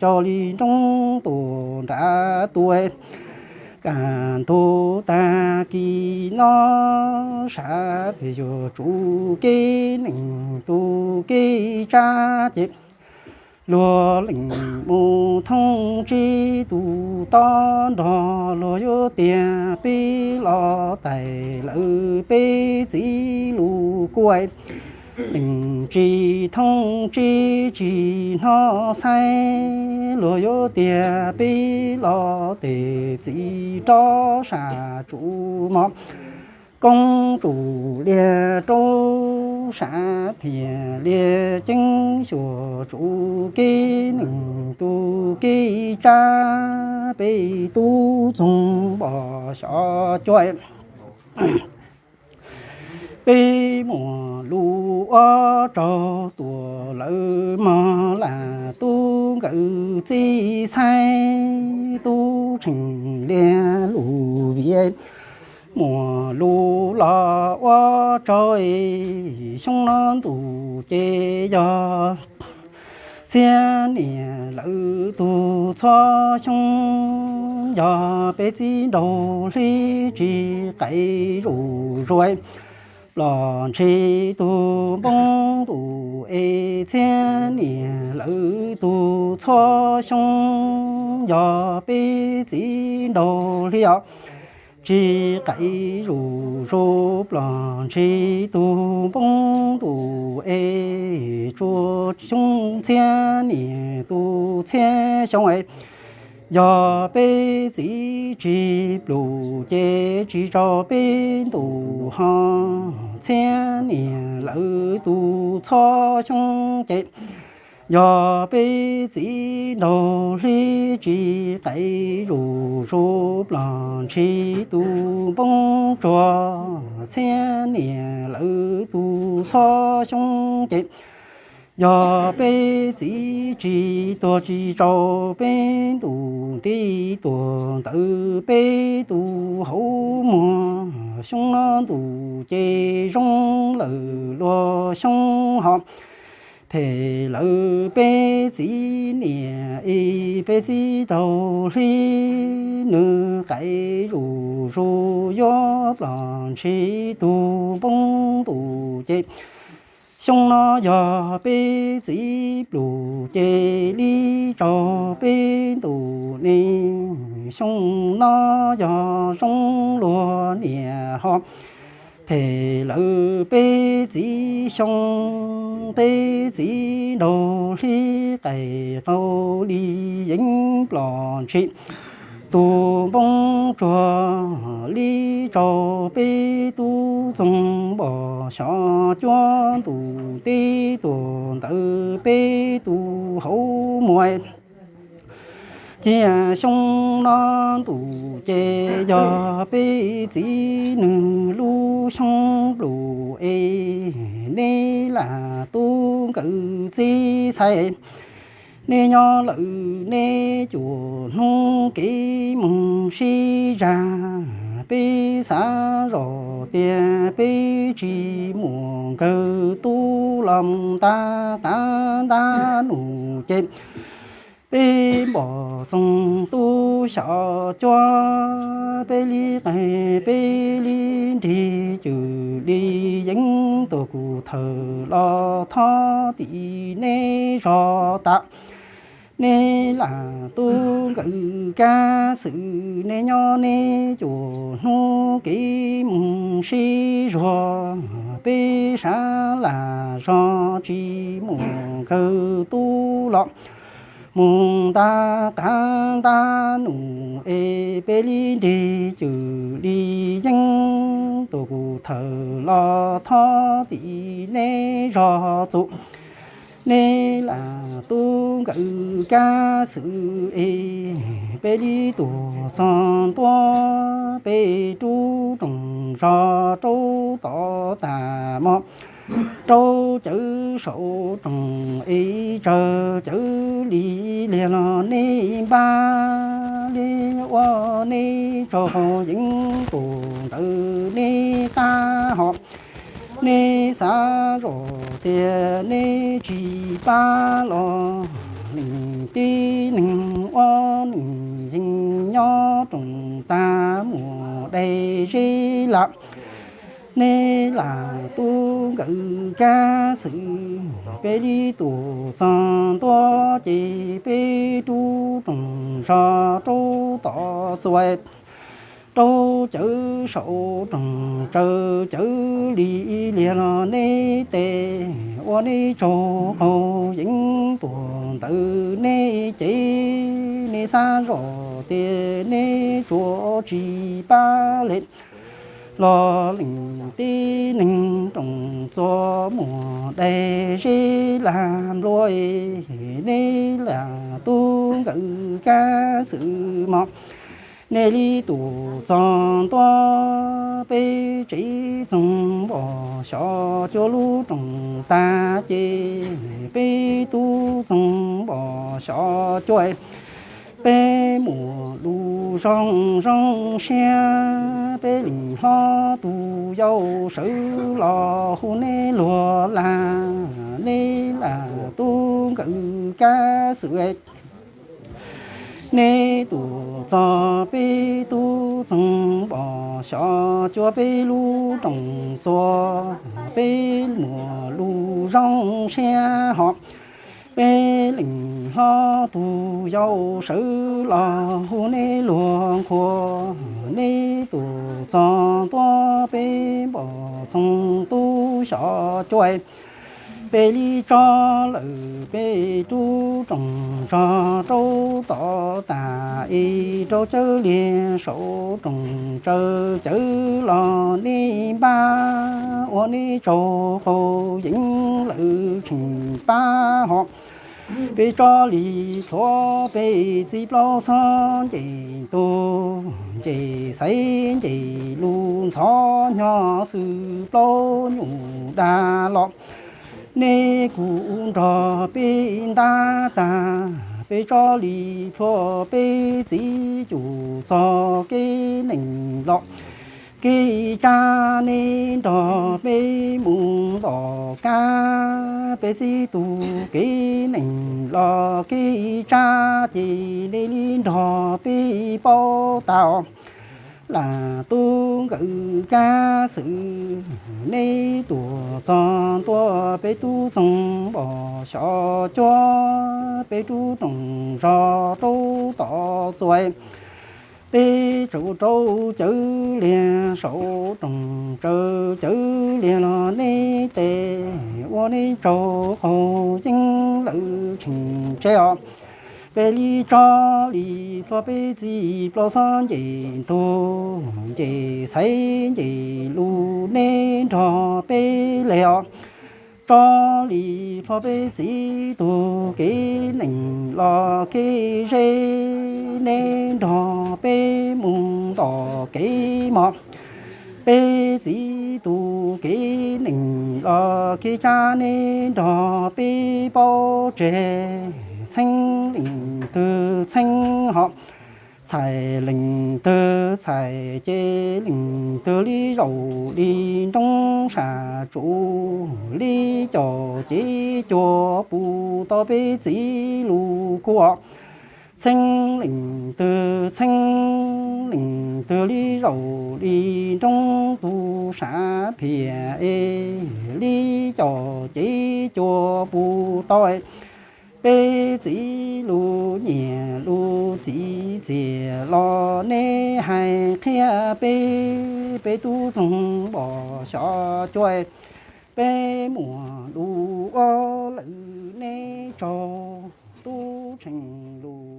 cog li nroo tuaj nram tuaj. Kaj ntug tag kis no sab pem yuav tsum kev neeg tus kev tsav ces luag leej mus thooj tsis tus tod nrog luag yuav tiag peb los tais lawv peb txiv lus kuaj. Leej tsis thooj tsis tsis hnov xaiv luag yuav tiag peb los tes txiv rov sab tsuj mov. Koob tsuj liaj rau sab phiaj liaj ceeb xyuas tsum kev neeg tus kev tsav peb tub txoog npog xyov cuab. Peb muaj lus ua tsaug tuaj lawm mog lam tub nkawm txiv xaiv tub tsheej liaj lus viam. Muaj lus los ua tsaug xyoo no ntuj ces yog txhiab niam lawv tug txhua xyoo. Yog peb txiv nraug hli tsis qaim zuj zus, ploj ntshis tug npoo ntuj es txhiab niam lawv tug txhua xyoo. Yog peb txiv nraug hli os tsis qaim zuj zus, ploj ntshis tug npoo ntuj es tsuas xyoo txhiab niam tus txhiab xyoo es. Yog peb txiv tsis plhus ces tsis tsaug peb ntuj ho txhiab niam lawv tus txhua xyoo ces. Yog peb txiv nraug hli tsis qaim zuj zus, ploj ntshis tug npoo tsuag txhiab niam lawv tus txhua xyoo ces. Yog peb txiv tsis tuag tsis tsaug peb ntuj nti tuag ntawm peb tus hauv muag. Xyoo no ntuj ces zoo lawm luag xyoo ho phem lawm peb txiv niam es peb txiv nraug hli nws qaim zuj zus yuav ploj ntshis tug npoo ntuj ces. Xyoo no yog peb txiv plhus ces li tsaug peb ntuj ne. Xyoo no yog zoo luag niam ho phem lawm peb txiv xyoo, peb txiv nraug hli qaim qaug li yeeb ploj ntshis tug npoo tsuag li tsaug peb tub txoog npog xyov cuab ntuj nti tuag ntawm peb tus hauv muag. Cia xyoo no ntuj ces yog peb txiv nws lub xyoo plhus es neb lam tub nkawm txiv xaiv. Neb nyob lawm neb cuaj hnub kev mus sib zag, peb xav zoj tias peb tsis muaj nkawd tub los mus nta qab nta num ces peb npog txoog tub xyov cuab, peb li qaib peb li nrig cwm li yeeb tuaj kuv thawm los thov tim neb zog tas. Neb lam tub nkawm kab xwm, neb nyob neb cuaj hnub kev mus sib zuag, peb sab lam zog tsis muaj nkawd tub los mus nta qab nta num es peb li nrig cwm li yeeb tuaj kuv thawm los thov tim neb zog txug. Neb lam tub nkawm kab xwm es peb li tuaj txog ntua peb rub rooj zog rau tod tas mog, rau cawv saum rooj es tsawg cawv li liag los neb npaj li ua neb tsaug yeeb tuaj ntawm neb qab ho. Neb xav zoj tias neb tsis pab los leej tib neeg ua neej yeej nyob rooj tag muaj dais zeb laj. Nej lam tub nkawm kab xwm, peb li tuaj txog ntua ces peb rub rooj zog rau tom txuas, rau cawv saum rooj tsaws cawv li liag los nej tes ua nej tsaug qaug yeeb tuaj ntawm nej cev. Nej xav zoj tias nej tsuas tsis pab li los leej tib neeg rooj txuas muaj dais zeb laj nplua. Nej lam tub nkawm kab xwm mog, nej li tuaj txog ntua peb tsev txoog npos xyov cua lub rooj tag ces peb tub txoog npos xyov cua. Peb muaj lus zoo zoo siab, peb leej hlob tus yau sawv los hu nej luag lag, nej lam tub nkawm kab xwm. Nej tuaj txog peb tub txoog npos xyov cua peb lub rooj txuas, peb muaj lus zoo siab hos. Peb leej hlob tus yau sawv los hu nej luag nqhuas, nej tuaj txog ntua peb npos txoog tub xyov cua. Peb li tso lawm peb rub rooj zog rau tom tas es rau cawv liag saum rooj tsaws cawv los nej npaj ua nej tsaug qaug yeeb lawm tseem pab hos. Peb tso li plhuav peb txiv plaub xob nce ntug, nce xaiv nce lus ntxhov nyo xwm plaub nyuj dag los. Nej kuj nrog peb ntab tag, peb tso li plhuav peb txiv cuj txog kev neeg los. Kev tsab nej nrog peb mus ntom kab, peb txiv tus kev neeg los kev tsab ces nej li nrog peb paub tau. Lam tub nkawm kab xwm, nej tuaj txog ntua peb tub txoog npos xyov cua, peb rub rooj zog rau tom txuas. Peb tsaws rau cawv liag saum rooj tsaws cawv liag los nej tes ua nej tsaug qaug yeeb lawm tseem tseb os. Peb li tso li plhuav peb txiv plaub xob nce ntug, nce xaiv nce lus nej nrog peb leg os. Tso li plhuav peb txiv tus kev neeg los kev zeb, nej nrog peb mus ntom kev mos. Peb txiv tus kev neeg los kev tsab nej nrog peb paub tseg, txheeb leej twg txheeb hos. Txhais leej twg txhais ces leej twg li zaum li nroo sab tsuv, li caum cev cua puv tau peb txiv lus kua. Txheeb leej twg txheeb leej twg li zaum li nroo tu sab phiaj es li caum cev cua puv tau peb txiv lus nyiam lus txiv txiaj los nej hais qhia peb, peb tub txoog npos xyov cua. Peb muaj lus ua lawm nej tsaug tub tsheej lus.